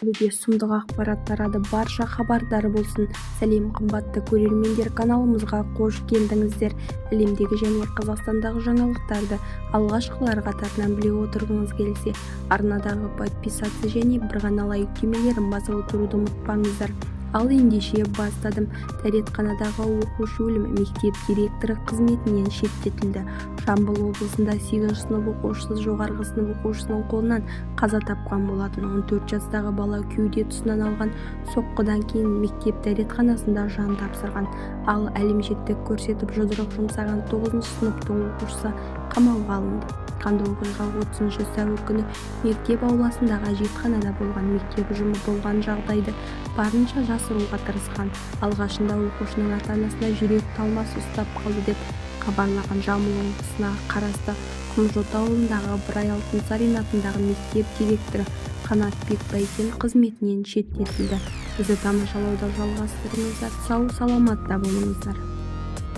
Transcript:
Ақтөбеде сұмдық ақпарат тарады, барша хабардар болсын! Сәлем, қымбатты көрермендер, каналымызға қош келдіңіздер! Әлемдегі және Қазақстандағы жаңалықтарды алғашқылар қатарынан біле отырғыңыз келсе, арнадағы подписаться және бір ғана лайк түймелерін басып отыруды ұмытпаңыздар. Ал ендеше, бастадым. Дәретханадағы оқушы өлімі: мектеп директоры қызметінен шеттетілді. Жамбыл облысында 8 сынып оқушысы жоғарғы сынып оқушысының қолынан қаза тапқан болатын. 14 жастағы бала кеуде тұсынан алған соққыдан кейін мектеп дәретханасында жан тапсырған. Ал әлімжеттік көрсетіп, жұдырық жұмсаған 9 сыныптың оқушысы қамауға алынды. Қанды оқиға 30 сәуір күні мектеп ауласындағы әжетханада болған. Мектеп ұжымы болған жағдайды барынша жасыруға тырысқан. Алғашында оқушының ата-анасына жүрек талмасы ұстап қалды деп хабарлаған. Жамбыл облысына қарасты Құмжота ауылындағы Ыбырай Алтынсарин атындағы мектеп директоры Қанатбек Бәйкен қызметінен шеттетілді. Бізді тамашалауды жалғастырыңыздар, сау-саламатта болыңыздар!